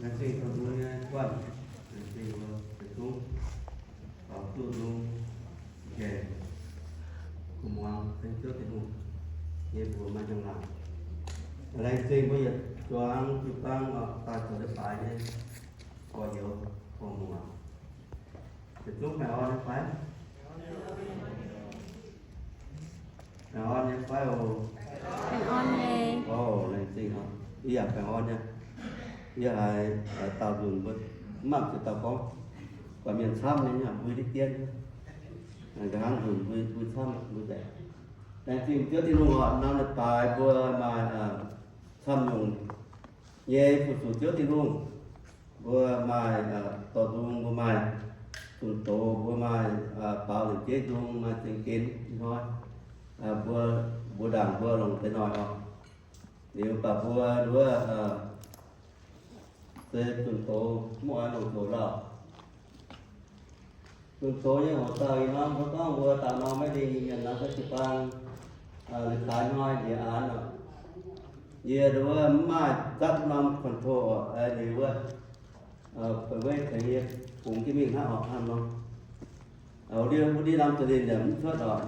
Laengz zingh taux mbuo nyei guanh, laengz zingh mbuo yietc zungv baaux zuqc nzung nqaengc, kuv muangx ceng Ziouv Tin-Hungh nyei mbuox maaih njang-laangc. Laengz zingh mbuo yietc zuangx jiu-baang daaih zoux leiz-baaix nyei gorx-youz gorx-muoz, yietc zungv baengh orn nyei fai? Baengh orn nyei fai oc? Baengh orn nyei. Oc, laengz zingh oc. Yie yaac baengh orn nyei. Yie haiz, haiz daauh nzunc mbuo mv maaih ziex dauh gorngv, buatc mienh camv nyei, mbuo ndiev dien, nqa'haav nzunc mbuo, mbuo camv, mbuo nzengc. Laengz zingh Ziouv Tin-Hungh oc, norm leiz-baaix mbuo maaih camv nyungc nyei fu-sux Ziouv Tin-Hungh. Mbuo maaih dorh nzung, mbuo maaih zunh doz, mbuo maaih baaux lengc jeiv nzung, maaih zingh gen ih hnoi. Mbuo, mbuo ndaangc mbuo longc deix noic oc. Liuz baac mbuo wuov se zunh doz mv oix longc zoux lauh. Zunh doz nyei hoc dauh ih norm mbuo gorngv mbuo daaih norm maiv dingh nyei mienh nor se jiu-baang, leiz-baaix hnoi njiec aanx oc. Yie nduov mv maaih zatv norm control oc, liuz wuov, feix weiv tengx yie bungx jienv mingh hnangv oc, hnangv nor. Wuov ndiev, wuov ndiev norm za'linh yaac mv cuotv oc,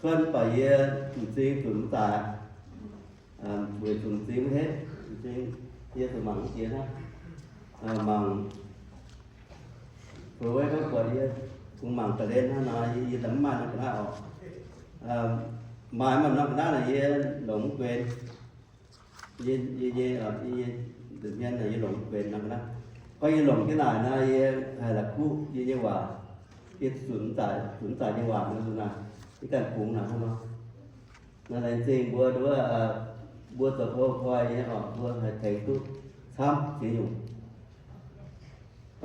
cuotv baac yie m'zing zunc mv zaaix. Weic zuqc m'zing mv hetv, m'zing yie zuqc mangc mv jiex hnangv. Mangc feix weiv gorngv buatc yie kungx mangc ga'hlen hnangv nor, yie daaih mv maaih norm ga'naaiv oc. Maaih maaih norm ga'naaiv naaic yie longc mv guen. Yie, yie nyei, yie nyei nza'hmien naaic yie longc mv guen norm ga'naaiv. Gorngv yie longc jienv naaic nor, yie haih la'kuqv yie nyei waac. Yie zunc zaac, zunc zaac nyei waac nor, naaic yie ganh bungx naaic hnangv nor. Naaiv laengz zingh mbuo nduov, mbuo zoux ko koi nyei oc, mbuo haih tengx duqv camv ziex nyungc.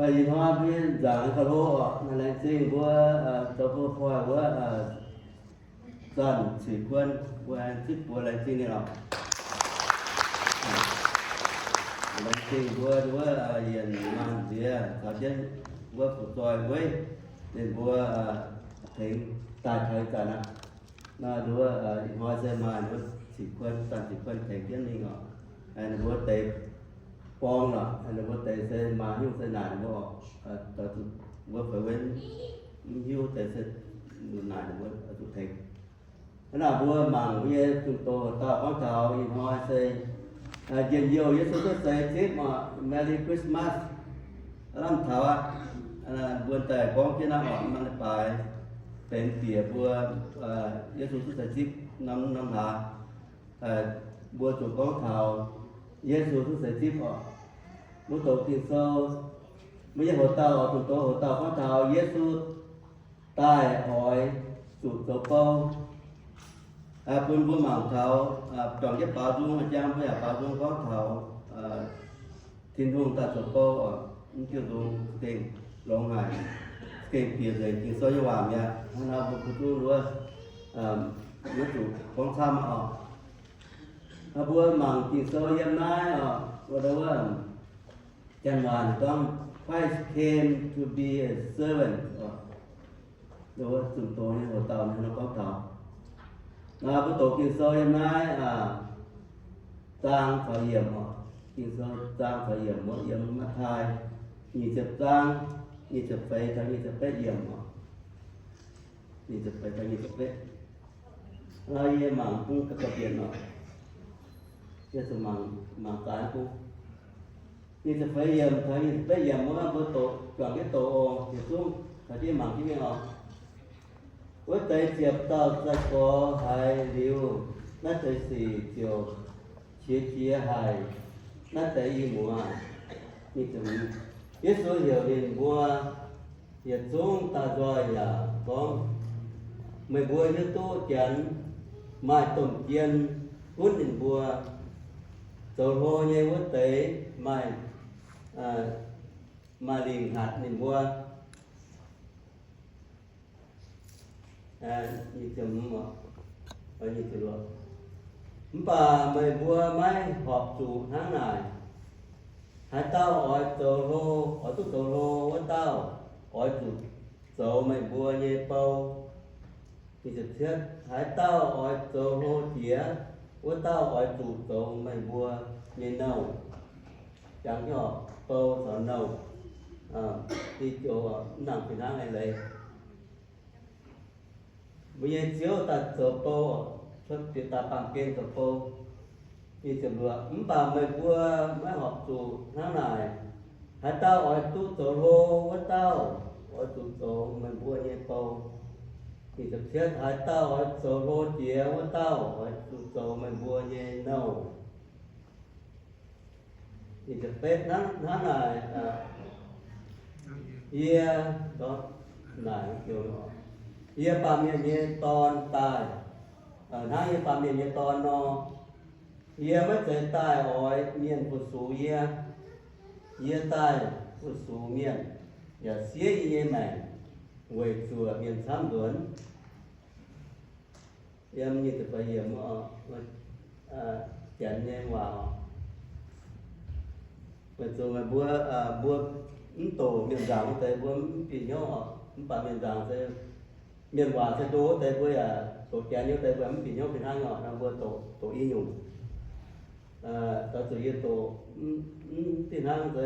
Ih hnoi mbuo nzaangc ga'hlo oc, naaiv laengz zingh mbuo zoux ko koi wuov Zanc Ceix Kuon, mbuo aengx zipv buoz laengz zingh ninh oc. Laengz zingh mbuo wuov yienc maanh nziex caux jienv wuov fu'zoih weiv, ninh mbuo tengx daaih taux ih zanc aqv. Naaiv nduov ih hnoi se maaih nduov Ceix Kuon, Zanc Ceix Kuon tengx jienv mingh oc. Ninh mbuo deix borng lorqc, ninh mbuo deix se maaz nyungc se naaic ninh mbuo oc, mbuo feix weiv mv hiuv deix se naaic ninh mbuo zuqc tengx. Hnangv naaic mbuo mangc mbuo nyei zunh doz dauh gorngv taux ih hnoi se njien-youh Yesu cuotv seix zipv oc, Merry Christmas. Lamh taux aqv, mbuo daaih gorngv jienv naaiv oc, mv maaih leiz-baaix benx bieqc mbuo Yesu cuotv seix zipv norm norm hlaax. Mbuo zuqc gorngv taux Yesu cuotv seix zipv oc. Mbuo doqc Ging-Sou, mbuo nyei hoc dauh oc, zunh doz hoc dauh gorngv taux Yesu daaih oix zuqc zoux bou. Bun mbuo mangc taux juangc jienv baaux nzung, jang mbuo yaac baaux nzung gorngv taux Tin-Hungh daaih zoux bou oc. Mv diuh nzung gengh longx haic, gengh bieqc nzengc Ging-Sou nyei waac mi'aqv. Hnangv naaiv mbuo mbuo zungv nduov maiv zuqc gorngv camv oc. Mbuo mangc Ging-Sou yiem naaiv oc, wuov, Janx waac gorngv, Christ came to be a servant oc. Wuov zunh doz nyei hoc dauh naaiv nor gorngv taux. Mbuo doqc Ging-Sou yiem naaiv zaang caux yiemc oc. Ging-Sou zaang caux yiemc wuov yiem Matv^taai nyic ziepc zaang, nyic ziepc feix taux nyic ziepc betv yiemc oc. Nyic ziepc feix taux nyic ziepc betv. Naaiv yie mangc bung ga'bienc oc. Yie zuqc mangc, mangc zaaix bung. Nyic ziepc feix yiemc taux nyic ziepc betv yiemc wuov mbuo doqc, juangc jienv doqc oc. Yietc zungv caux jienv mangc jienv mingh oc. Wuov deix ziepc dauh sai-gorx haiz liuz naaiv deix sic ziouc qiex jiez haic naaiv deix i muoz. Yesu heuc ninh mbuo yietc zungv daaih nzoih yaac gorngv, Meih mbuo hiuv duqv Janx maaih domh jien gunv ninh mbuo, zoux hlo nyei wuov deix maaih, maaih lingc hatc ninh mbuo. Mv baac meih mbuo maiv horpc zuqc hnangv naaic. Haaix dauh oix zoux hlo, oix duqv zoux hlo wuov dauh, oix zuqc zoux meih mbuo nyei bou. Nyic ziepc cietv, haaix dauh oix zoux hlo jiex, wuov dauh oix zuqc zoux meih mbuo nyei nouh. Jangx jienv bou caux nouh, diuh joux mv nangc fih hnangv eix leiz. Mbuo nyei Ziouv daaih zoux bou, cuotv bieqc daaih baamh gen zoux bou. Nyic ziepc luoqc, mv baac meih mbuo maiv horpc zuqc hnangv naaic. Haaix dauh oix duqv zoux hlo, wuov dauh oix zuqc zoux meih mbuo nyei bou. Nyic ziepc cietv, haaix dauh oix zoux hlo jiex, wuov dauh oix zuqc zoux meih mbuo nyei nouh. Nyic ziepc betv, hnangv naaic, yie, naaic, yie, Baamh Mienh nyei Dorn, daaih, hnangv yie, Baamh Mienh nyei Dorn, nor. Yie maiv zeiz daaih oix mienh fu-sux yie. Yie daaih fu-sux mienh, yaac siev yie nyei maengc weic zuoqc mienh camv nzuonx. Yiem nyic ziepc feix yiemc, Janx nyei waac. Weic zuqc meih mbuo, mbuo mv doqc mienh nzaangc wuov deix mbuo mv bieqc hnyouv oc. Mv baac mienh nzaangc se, mienh waac se ndo wuov deix mbuo yaac, doqc Janx nyei wuov deix mbuo mv bieqc hnyouv fih hnangv oc. Nor mbuo doqc, doqc i nyungc. Doix zuqc yie doqc mv fih hnangv se,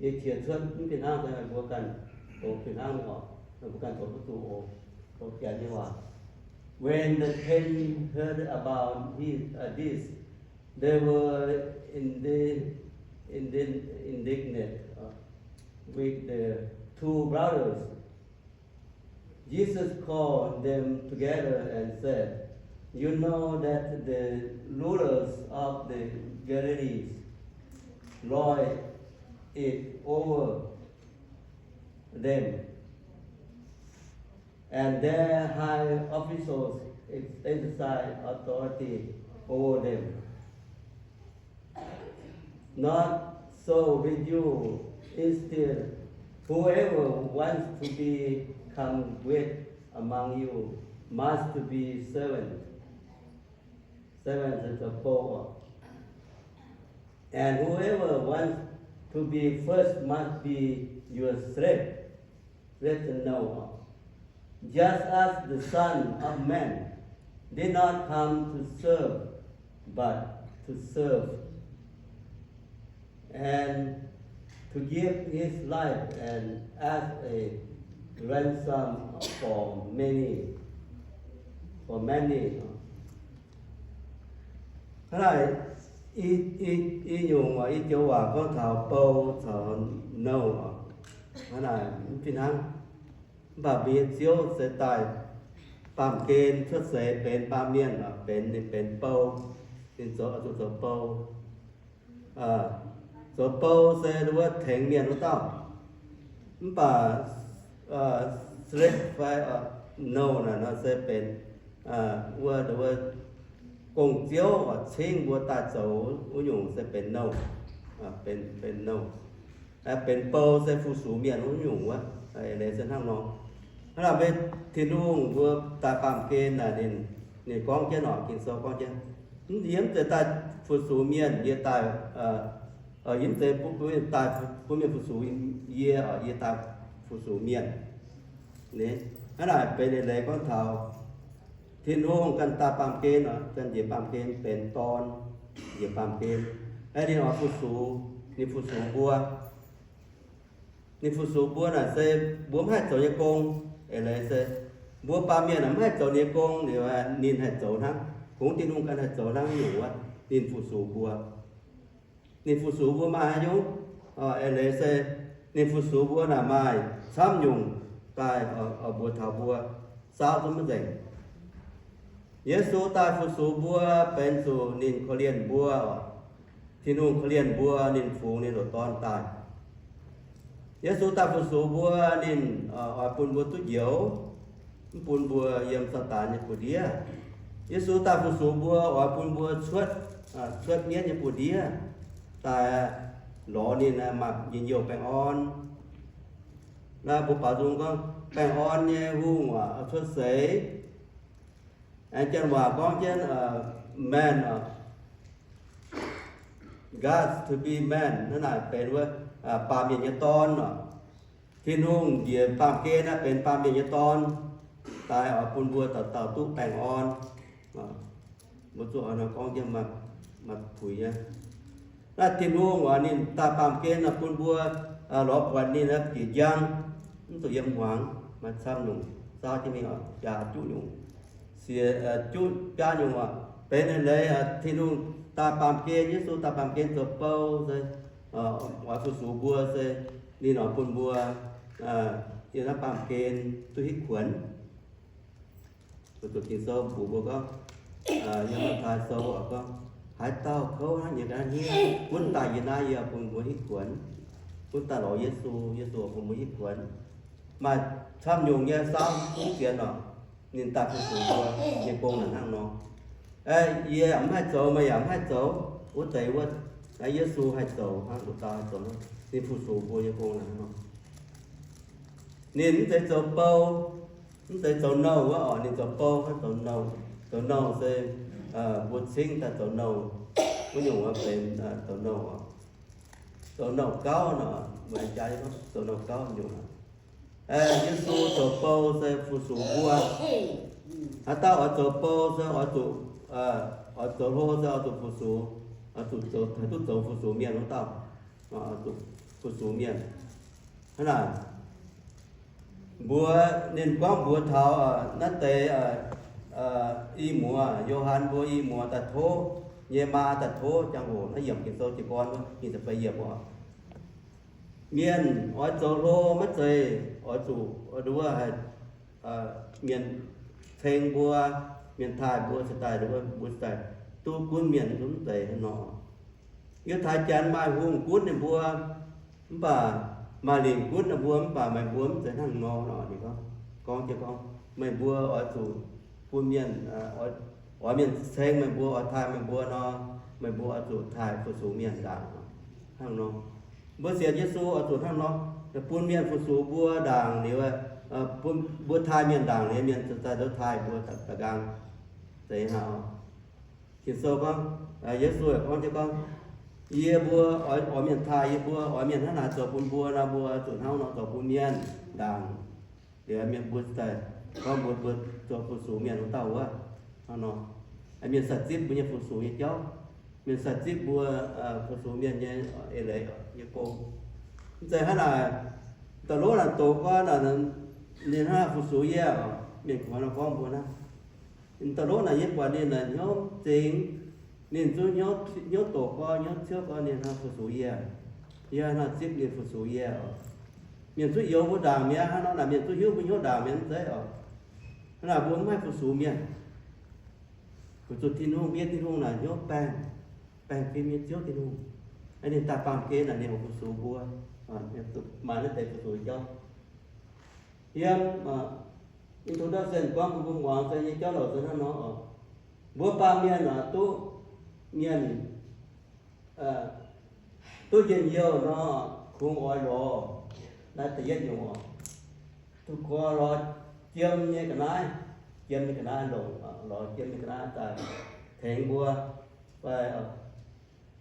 yie qiex cuotv mv fih hnangv se, mbuo ganh doqc fih hnangv oc. Mbuo ganh zoux duqv zuqc oc. Doqc Janx nyei waac. When the ten heard about his, uh, this, they were indi-, indi-, indignant, uh, with the two brothers. Jesus called them together and said, "You know that the rulers of the Galilees lord it over them, and their high officials exercise authority over them." Not so with you. Instead, whoever wants to become great among you must be servant. Servant is a bowl. And whoever wants to be first must be your slave. Let them know, just as the Son of Man did not come to serve, but to serve, and to give his life and as a ransom for many, for many. Hnangv naaic, i, i, i nyungc oc, i joux waac gorngv taux bou caux nouh oc. Hnangv naaic, mv fih hnangv. Mv baac mbuo nyei Ziouv se daaih baamh gen cuotv seix benx baamh mienh oc, benx, ninh benx bou, ninh zoux, zuqc zoux bou. Zoux bou se wuov tengx mienh wuov dauh. Mv baac slave fai nouh naaic nor se benx wuov, wuov gong-ziouv oc, cingv mbuo daaih zoux wuov nyungc se benx nouh, benx, benx nouh. Benx bou se fu-sux mienh wuov nyungc wuov, leiz se hnangv nor. Hnangv naaic mbuo Tin-Hungh mbuo daaih baamh gen naaic, ninh, ninh gorngv jienv oc, Ging-Sou gorngv jienv, yie mv zeiz daaih fu-sux mienh, yie daaih, yie mv zeiz bun mienh daaih, bun mienh fu-sux yie oc, yie daaih fu-sux mienh. Hnangv naaic benx eix leiz gorngv taux Tin-Hungh ganh daaih baamh gen oc, ganh njiec baamh gen benx dorn, njiec baamh gen, aeqv, ninh oix fu-sux, ninh fu-sux mbuo. Ninh fu-sux mbuo naaic se mbuo mv haih zoux nyei gong. Eix leiz se mbuo baamh mienh mv haih zoux ninh nyei gong liuz, ninh haih zoux hnangv. Kungx Tin-Hungh ganh haih zoux hnangv nyungc wuov, ninh fu-sux mbuo. Ninh fu-sux mbuo maaih haaix nyungc? Eix leiz se ninh fu-sux mbuo naaic maaih camv nyungc daaih mbuox taux mbuo, saauv duqv maiv nzengc. Yesu daaih fu-sux mbuo benx zuqc ninh korv-lienh mbuo oc. Tin-Hungh korv-lienh mbuo, ninh fungx ninh ndoqc Dorn daaih. Yesu daaih fu-sux mbuo, ninh oix bun mbuo duqv njoux, mv bun mbuo yiem Saadaan nyei buoz-ndiev. Yesu daaih fu-sux mbuo oix bun mbuo cuotv, cuotv mienv nyei buoz-ndiev, daaih lorz ninh maaih njien-youh baengh orn. Naaiv mbuo baaux nzung gorngv baengh orn nyei hungh waac cuotv seix. Aengx janx waac gorngv jienv, man, God to be man, hnangv naaic benx wuov baamh mienh nyei dorn oc. Tin-Hungh njiec baamh gen naaiv benx baamh mienh nyei dorn. daaih oix bun mbuo dauh dauh duqv baengh orn. Mbuo zuqc oix nor gorngv jienv maaih puix nyei. Naaiv Tin-Hungh oix ninh daaih baamh gen oix bun mbuo lorz buatc ninh bieqc njang, mv zuqc yiem hmuangx, maaih camv nyungc zaauv jienv mingh oc, jaax juqv nyungc, siex juqv biaav nyungc oc. Benx leiz Tin-Hungh daaih baamh gen, Yesu daaih baamh gen zoux bou se oix fu-sux mbuo se ninh oix bun mbuo yiem naaiv baamh gen duqv hitv kuonx. Zuqc Ging-Sou mbuox mbuo gorngv, yiem Matv^taai Sou oc gorngv, haaix dauh kouv hnangv nyei ga'naaiv hniev, gunv daaih yie naaiv, yie bun mbuo hitv kuonx. Gunv daaih lorz Yesu, Yesu bun mbuo hitv kuonx. Maaih camv nyungc nyei saauv kuv fienx oc, ninh daaih fu-sux mbuo nyei gong naaic hnangv nor. Yie yaac mv haih zoux, meih yaac mv haih zoux, wuov deix wuov, Yesu haih zoux hnangv, nduqc dauh haih zoux hnangv, ninh fu-sux mbuo nyei gong naaic hnangv nor. Ninh mv zeiz zoux bou, mv zeiz zoux nouh wuov oc, ninh zoux bou hnangv zoux nouh. Zoux nouh se mbuo cingv daaih zoux nouh, wuov nyungc wuov benx zoux nouh oc. Zoux nouh gauv nor, mbuo jaa zoux nouh gauv nyungc. Yesu zoux bou se fu-sux mbuo. Haaix dauh oix zoux bou se oix zuqc, oix zoux hlo se oix zuqc fu-sux, oix zuqc zoux, haih duqv zoux fu-sux mienh wuov dauh, oix zuqc fu-sux mienh. Hnangv naaic, mbuox ninh gorngv mbuox taux naaiv deix i muoz, Yo^han mbuo i muoz daaih tov nyei maa daaih tov ziangh hoc naaiv yiemc Ging-Sou jiez gorn wuov, nyic ziepc feix yiemc oc. Mienh oix zoux hlo maiv zeiz oix zuqc nduov haih mienh ceng mbuo, mienh taaih mbuo cingx daaih nduov mbuo cingx daaih duqv gunv mienh, mv zeiz hnangv nor. Yie taaix janx maaih hungh gunv ninh mbuo, mv baac maaih lingc gunv ninh mbuo, mv baac meih mbuo mv zeiz hnangv nor nor. Ninh gorngv, gorngv jienv gorngv, meih mbuo oix zuqc bun mienh, oix mienh ceng meih mbuo, oix taaih meih mbuo nor, meih mbuo oix zuqc taaih fu-sux mienh ndaangc hnangv nor. Mbuo sienx Yesu oix zuqc hnangv nor, bun mienh fu-sux mbuo ndaangc liuz, bun mbuo taaih mienh ndaangc liuz, mienh ziouc daaih nduov taaih mbuo da'nqaang. Zeiz hnangv. Ging-Sou gorngv, Yesu yaac gorngv jienv gorngv, yie mbuo oix, oix mienh taaih yie mbuo, oix mienh hnangv naaic zoux bun mbuo nor, mbuo zuqc hnangv nor zoux bun mienh ndaangc. Liuz mienh mbuo daaih gorngv mbuo, mbuo zoux fu-sux mienh wuov dauh wuov, hnangv nor, mienh sai-zipv mbuo nyei fu-sux nyei jauv, mienh sai-zipv mbuo fu-sux mienh nyei eix leiz nyei gong. Mv zeiz hnangv naaic, da'lov naaic doqc gorn naaic, ninh hnangv naaic fu-sux yie, mienh kungx nor gorngv mbuo naaiv. Da'lov naaic yie buatc ninh naaic hnyouv zingx, ninh zungv hnyouv doqc gorn, hnyouv ciouv gorn, ninh hnangv fu-sux yie. Yie hnangv zipv ninh fu-sux yie oc. Mienh zungv youx mbuo ndaangc mi'aqv, hnangv nor naaic mienh zungv hiuv mbuo hnyouv ndaangc mi'aqv, mv zeiz oc. Hnangv naaic mbuo mv haih fu-sux mienh. Weic zuqc Tin-Hungh, mbuo nyei Tin-Hungh naaic hnyouv baengh, baengh fim nyei Ziouv Tin-Hungh. Ninh daaih baamh gen naaic ninh oix fu-sux mbuo, maaih naaiv deix fu-sux jauv. Yiem introduction gorngv bun mbuo muangx se nyei jauv louc se hnangv nor oc. Mbuo baamh mienh oc, duqv mienh duqv njien-youh nor, kungx oix lorz naaiv da'yietv nyungc oc. Duqv kungx lorz jiem nyei ga'naaiv, jiem nyei ga'naaiv longc, lorz jiem nyei ga'naaiv daaih tengx mbuo. Fai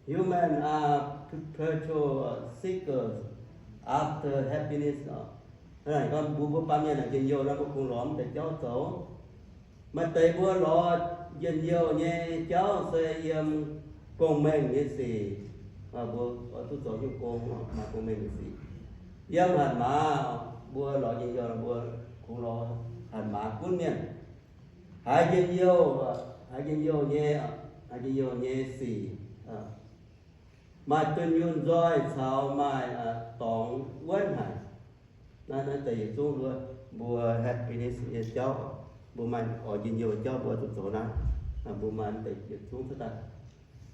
Humans are perpetual seekers after happiness. Hnangv naaic gorngv mbuo, mbuo baamh mienh njien-youh nor, mbuo kungx lorz mv deix jauv zoux. Maaih deix mbuo lorz njien-youh nyei jauv se yiem gong-mengh nyei sic. Mbuo oix duqv zoux nyungc gong, maaih gong-mengh nyei sic. Yiem hatc maaz, mbuo lorz njien-youh, mbuo kungx lorz hatc maaz gunv mienh. Haiz njien-youh, haiz njien-youh nyei, haiz njien-youh nyei sic, maaih dunh yunh nzoih caux maaih dorngx wuonv haic. Naaiv, naaiv deix yietc zungv mbuo, mbuo happiness nyei jauv, mbuo maaih oix njien-youh jauv mbuo zuqc zoux naaiv. Mbuo maaih deix yietc zungv cuotv daaih.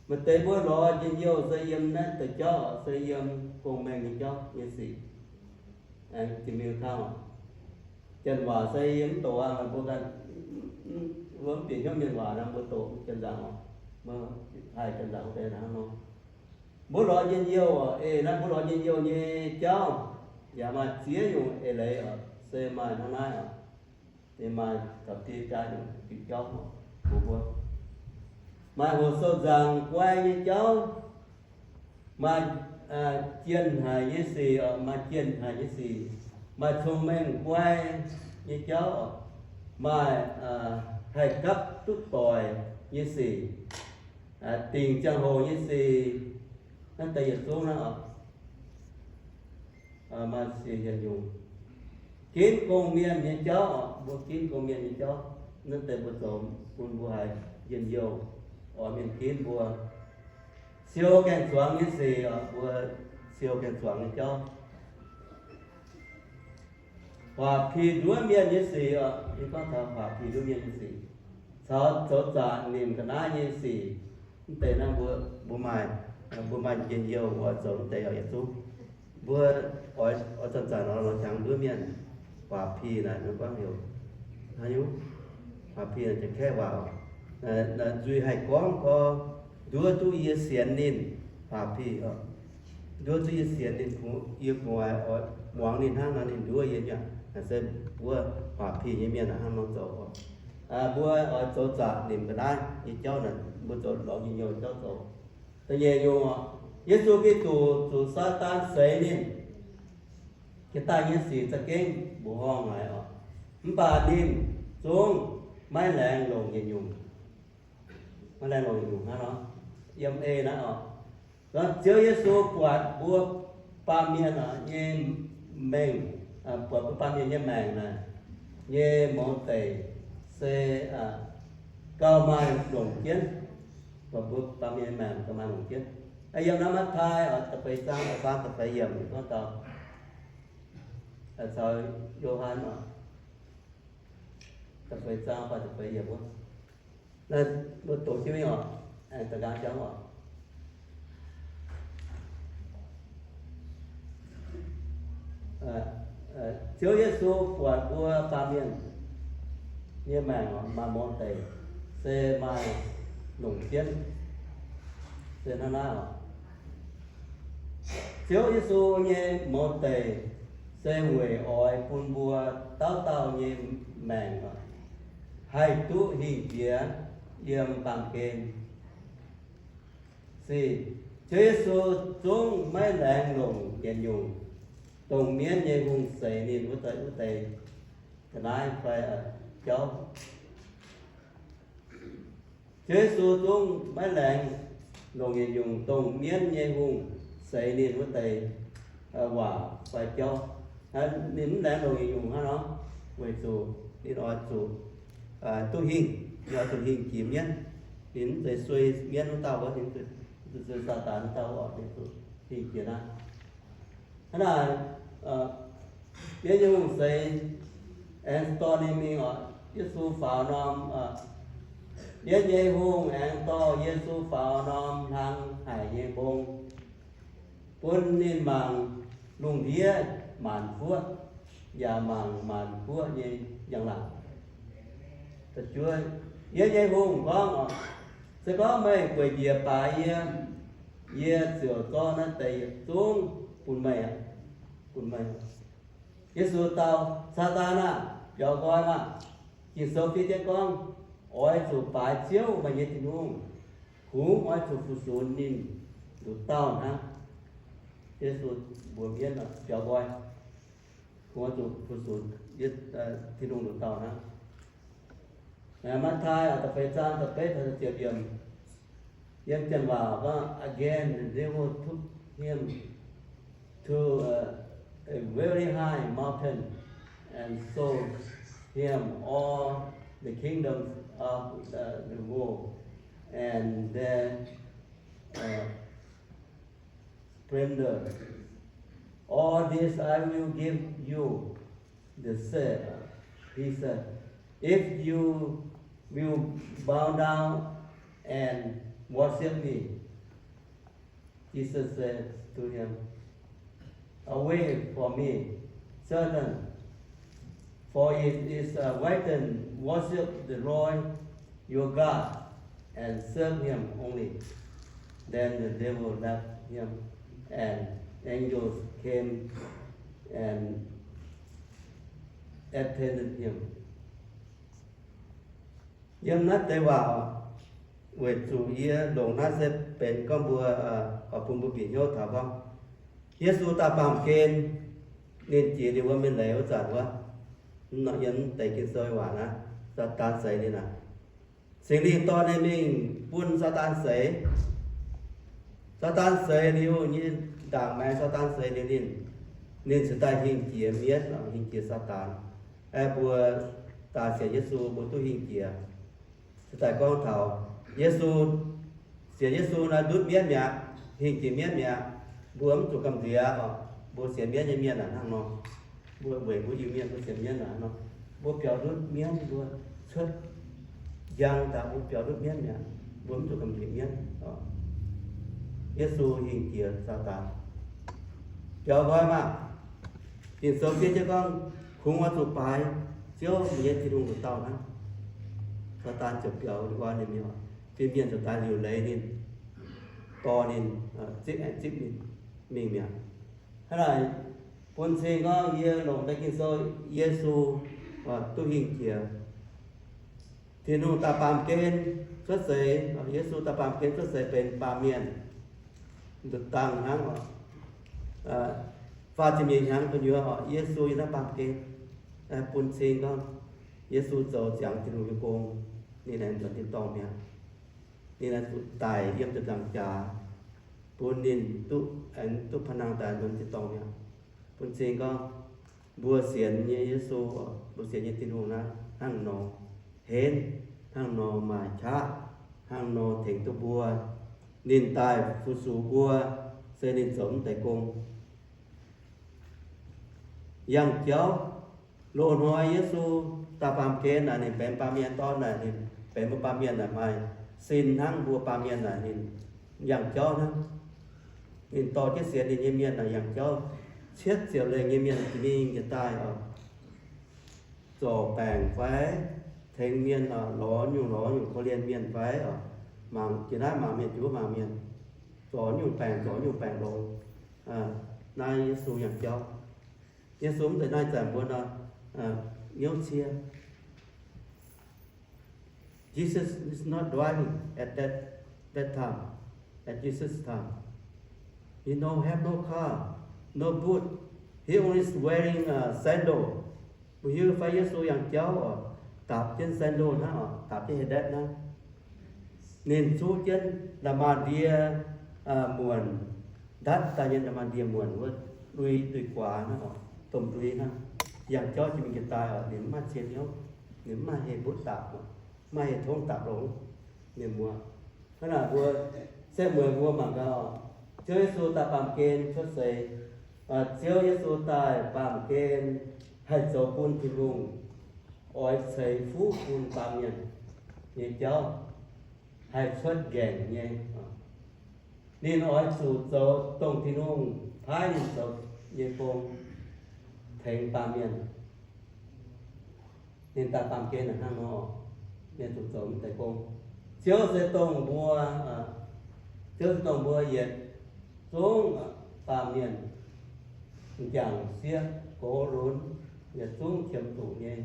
Maaih deix mbuo lorz njien-youh se yiem naaiv deix jauv, se yiem gong-mengh nyei jauv nyei sic. Aengx jiex mingh kangv, janx-waac se yie mv doqc aqv, meih mbuo ganh, mbuo mv bieqc hnyouv mienh waac nor, mbuo doqc janx-nzangc oc. Mbuo haih janx-nzangc deix hnangv nor. Mbuo lorz njien-youh, eix naaiv mbuo lorz njien-youh nyei jauv yaac maaih ziex nyungc eix leiz oc, se maaih hnangv naaiv oc. Ninh maaih caux biei jaax nyungc diuc jauv oc, mbuox mbuo. Maaih hoqc sou nzaangc guai nyei jauv, maaih jienh haic nyei sic oc, maaih jienh haic nyei sic, maaih cong-mengh guai nyei jauv oc, maaih haih gapv duqv doic nyei sic, dingc ziangh hoc nyei sic, naaiv deix yietc zungv naaiv oc. Maaih sic yietc nyungc. Ginv gong-mienh nyei jauv oc, mbuo ginv gong-mienh nyei jauv, naaiv deix mbuo zoux bun mbuo haiz njien-youh, oix mienh ginv mbuo. Siou gaeng-zuangx nyei sic oc, mbuo siou gaeng-zuangx nyei jauv. Huaax pih nduov mienh nyei sic oc, yie gorngv taux huaax pih nduov mienh nyei sic, caux zoux zaqc nimc ga'naaiv nyei sic. Mv deix naaiv mbuo, mbuo maaih, mbuo maaih njien-youh oix zoux mv deix oc, yietc zungv. Mbuo oix, oix zanc-zanc oix lorz hnyangx nduov mienh. Huaax pih naaic mbuo gorngv heuc, haaix nyungc? Huaax pih naaic janx-kaeqv waac, nzuih haih gorngv gorx, nduov duqv yie sienx ninh. Huaax pih oc, nduov duqv yie sienx ninh, yie kungx oix muangx ninh hnangv nor ninh nduov yie nyei. Naaic se wuov huaax pih nyei mienh hnangv nor zoux oc. Mbuo oix zoux zaqc nimc ga'naaiv nyei jauv naaic, mbuo zoux lorz njien-youh jauv zoux. Da'nyeic nyungc oc, Yesu Giduc zuqc Saadaan seix ninh. Jiex daaih nyei sic za'gengh mbuoqc horngh haic oc. Mv baac ninh zungv maiv laengz longc yietc nyungc. Maiv laengz longc yietc nyungc hnangv nor. Yiem ei naaiv oc, Ziouv Yesu buatc mbuo baamh mienh nyei mengh, buatc mbuo baamh mienh nyei maengc naaic, nyei mouz deic se gauh maaih longc jienv. Buatc mbuo baamh mienh nyei maengc gauh maaih longc jienv. Yiem naaiv Matv^taai da'feix zaang da'faam da'feix yiemc gorngv taux, caux Yo^han oc, da'feix zaang faah da'feix yiemc wuov. Naaiv mbuo doqc jienv mingh oc, aengx da'nqaang jangv oc. Ziouv Yesu buatc mbuo baamh mienh nyei maengc oc, maaih mouz deic se maaih longc jienv, se hnangv naaiv oc. Ziouv Yesu nyei mouz deic se weic oix bun mbuo dauh dauh nyei maengc haih duqv hingh jiex yiem baamh gen. Sic, Ziouv Yesu zungv maiv laengz longc yietc nyungc, dongh mienv nyei hungh seix ninh wuov deix, wuov deix ga'naaiv fai jauv. Ziouv Yesu zungv maiv laengz longc yietc nyungc dongh mienv nyei hungh seix ninh wuov deix waac fai jauv. Ninh mv laengz longc yietc nyungc hnangv nor, weic zuqc ninh oix zuqc duqv hingh, ninh oix zuqc hingh jiex mienv. Ninh mv zeiz suei mienv wuov dauh wuov, ninh zuqc suei Saadaan wuov dauh wuov, ninh zuqc hingh jiex naaiv. Hnangv naaic, mienv nyei hungh seix aengx dorh ninh mingh oc. Yesu faaux norm, mienv nyei hungh aengx dorh Yesu faaux norm hlang haic nyei mbong, bun ninh mangc lungh ndiev maanc guoqv, yaac mangc maanc guoqv nyei njang-laangc. Mienv nyei hungh gorngv, Se gorngv meih gueic njiec baaix yie, yie ziouc zorqv naaiv deix yietc zungv bun meih, bun meih. Yesu dau, Saadaan aah! Biaux nqoi maah! Ging-Sou fiev jienv gorngv, Oix zuqc baaix Ziouv, meih nyei Tin-Hungh. Kungx oix zuqc fu-sux ninh nduqc dauh hnangv. Yesu mbuox mienv, Biaux nqoi. Kungx oix zuqc fu-sux Tin-Hungh nduqc dauh hnangv. Matv^taai da'feix zaang da'betv taux ziepc yiemc. Yiem Janx waac gorngv, Again the devil took him to a very high mountain and showed him all the kingdoms of the world and their splendor. All this I will give you, they said, he said, if you will bow down and worship me. Jesus said to him, Away from me, Satan, for it is written, Worship the Lord your God and serve him only. Then the devil left him, and angels came and attended him. Yiem naaiv deix waac, weic zuqc yie longc naaiv se benx gorngv mbuo, oix bun mbuo bieqc hnyouv taux gorngv Yesu daaih baamh gen, ninh jiex liuz wuov mienh leiz wuov zanc wuov, yiem naaiv deix Ging-Sou waac naaiv, Saadaan seix ninh aqv. Singx Lingh dorh ninh mingh bun Saadaan seix. Saadaan seix liuz, nyei ndaangc maengx Saadaan seix liuz ninh, ninh cingx daaih hingh jiex mienv, hingh jiex Saadaan. Aeqv, mbuo daaih sienx Yesu, mbuo duqv hingh jiex. Cingx daaih gorngv taux Yesu, sienx Yesu naaiv ndutv mienv mi'aqv, hingh jiex mienv mi'aqv. Mbuo mv zuqc gamh nziex oc. Mbuo sienx mienv nyei mienh aac hnangv nor. Mbuo weic mbuo Iu-Mienh mbuo sienx mienv aac hnangv nor. Mbuo biaux ndutv mienv, mbuo cuotv njang daaih mbuo biaux ndutv mienv mi'aqv. Mbuo mv zuqc gamh nziex mienv. Yesu hingh jiex Saadaan. Biaux nqoi maah! Ging-Sou fiev jienv gorngv, kungx oix zuqc baaix Ziouv, meih nyei Tin-Hungh, nduqc dauh hnangv. Saadaan ziouc biaux nqoi ninh mi'aqv. Fin-mienh ziouc daaih liuc leiz ninh, dorh ninh, zipv aengx zipv ninh mingh mi'aqv. Hnangv naaic bun cing gorngv yie longc deix Ging-Sou, Yesu duqv hingh jiex. Tin-Hungh daaih baamh gen cuotv seix, Yesu daaih baamh gen cuotv seix benx baamh mienh. Nduqc dangh hnangv oc. Faah ziepc nyeic hnyangx gu'nyuoz oc, Yesu yiem naaiv baamh gen, bun cing gorngv Yesu zoux ziangx Tin-Hungh nyei gong, ninh aengx nzuonx tin-dorngh mi'aqv. Ninh aengx zuqc daic yiem ziepc nzaangc jaax, bun ninh duqv, aengx duqv panh nangh daaih nzuonx tin-dorngh mi'aqv. Bun cing gorngv mbuo sienx nyei Yesu, mbuo sienx nyei Tin-Hungh naaiv hnangv nor henv, hnangv nor maaih qaqv, hnangv nor tengx duqv mbuo. Ninh daaih fu-sux mbuo, se ninh zoux mv deix gong. Yangh jauv, loz-hnoi Yesu daaih baamh gen naaic, ninh benx baamh mienh dorn naaic, ninh benx mbuo baamh mienh naaic maaih sin hnangv mbuo baamh mienh naaic, ninh yangh jauv hnangv. Ninh dorh jienv sienx ninh nyei mienh naaic yangh jauv, cietv ziepc lengh nyei mienh jiex mingh jiex daaih oc. Zorc baengc fai, tengx mienh lorz nyungc lorz nyungc, korv-lienh mienh fai oc, mangc jiex naaiv mangc mienh, jiex wuov mangc mienh, zorc nyungc baengc, zorc nyungc baengc longx. Naaiv Yesu yangh jauv. Yesu mv zeiz naaiv zanc mbuo nor, hnyouv cie. Jesus is not driving at that, that time, at Jesus' time. He no have no car, no boot. He only is wearing a sandal. Mbuo hiuv fai Yesu yangh jauv oc, dapc jienv sandal hnangv oc, dapc jienv heh ndetv hnangv. Ninh zuqv jienv nda'maah ndie muonc, ndatv daaih nyei nda'maah ndie muonc wuov, lui duih guaax hnangv oc, domh ndui hnangv. Yangh jauv jiex mingh jiex daaih oc, ninh mv maaih cie hnyouv, ninh mv maaih heh mbutv dapc, mv maaih heh tongv dapc longx, ninh muoz. Hnangv naaic mbuo, setv mueiz mbuo mangc gaax oc, Ziouv Yesu daaih baamh gen cuotv seix, Ziouv Yesu daaih baamh gen haih zoux bun Tin-Hungh, oix ceix fuqv bun baamh mienh nyei jauv, haih cuotv nqaengc nyei. Ninh oix zuqc zoux dongh Tin-Hungh paaiv ninh zoux nyei gong, tengx baamh mienh. Ninh daaih baamh gen hnangv nor, ninh zuqc zoux mv deix gong. Ziouv se dongh mbuo, Ziouv se dongh mbuo yietc zungv baamh mienh, m'jangc sieqv gox lunx, yietc zungv qiemx zuqc nyei,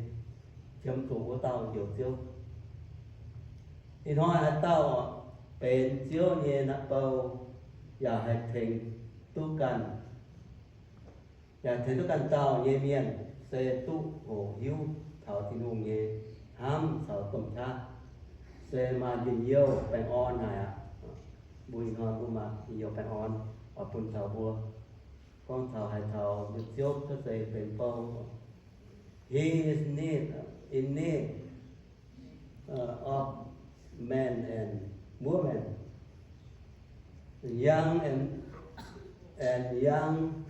qiemx zuqc wuov dauh njoux Ziouv. Ih hnoi haaix dauh benx Ziouv nyei naaiv bou, yaac haih tengx duqv ganh, yaac tengx duqv ganh dauh nyei mienh se duqv hoqc hiuv taux Tin-Hungh nyei hnamv caux domh qaqv, se maaih njien-youh baengh orn haic aqv. Mbuo ih hnoi mbuo maaih njien-youh baengh orn oix bun taux mbuo. Gorngv taux haaix taux nduqc Ziouv cuotv seix benx bou, He is need, in need of men and women, young and, and young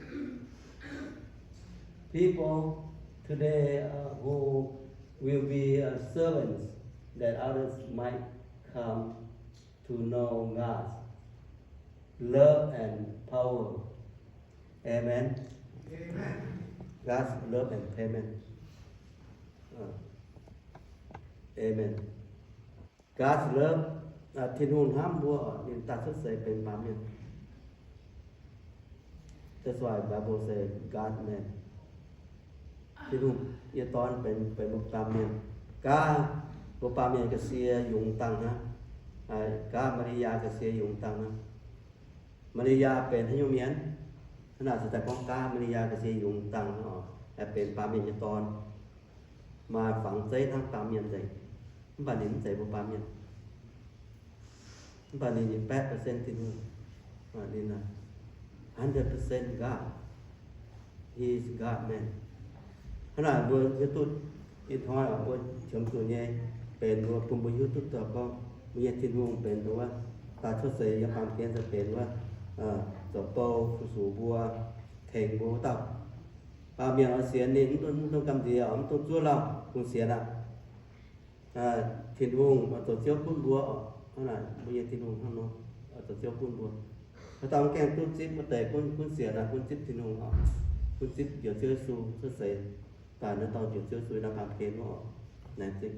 people today who will be servants, that others might come to know God's love and power. Amen. God's love and payment. Amen. God's love, Tin-Hungh hnamv mbuo, ninh daaih cuotv seix benx baamh mienh. That's why Bible say God man. Tin-Hungh nyei Dorn benx, benx mbuo baamh mienh. Gaav mbuo baamh mienh ga'sie yungz dangh hnangv. Gaav Maa^li^yaa ga'sie yungz dangh hnangv. Maa^li^yaa benx haaix nyungc mienh? Hnangv naaic se daaih gorngv gaav Maa^li^yaa ga'sie yungz dangh hnangv oc, benx baamh mienh nyei dorn. maaih fangx zeiv hnangv baamh mienh nzengc, mv baac ninh mv zeiz mbuo baamh mienh. Mv baac ninh nyei baeqv percent Tin-Hungh, ninh hundred percent God. He is God man. Hnangv naaic mbuo hiuv duqv ih hnoi mbuo qiemx zuqc nyei benx mbuo bun mbuo hiuv duqv daaih gorngv mbuo nyei Tin-Hungh benx dongh wuov daaih cuotv seix yiem baamh gen se benx wuov zoux bou fu-sux mbuo, tengx mbuo wuov dauh. Baamh mienh oix sienx ninh mv dungx gamh nziex, mv dungx zuov lauh, kungx sienx aqv. Tin-Hungh oix zoux Ziouv gunv mbuo oc. Hnangv naaic mbuo nyei Tin-Hungh hnangv nor oix zoux Ziouv gunv mbuo. Haaix dauh mv gaengh duqv zipv wuov deix gunv, gunv sienx aqv, gunv zipv Tin-Hungh oc, gunv zipv Njoux Ziouv Yesu cuotv seix daaih nor, dorh Njoux Ziouv Yesu yiem naaiv baamh gen wuov oc. Naaic zingh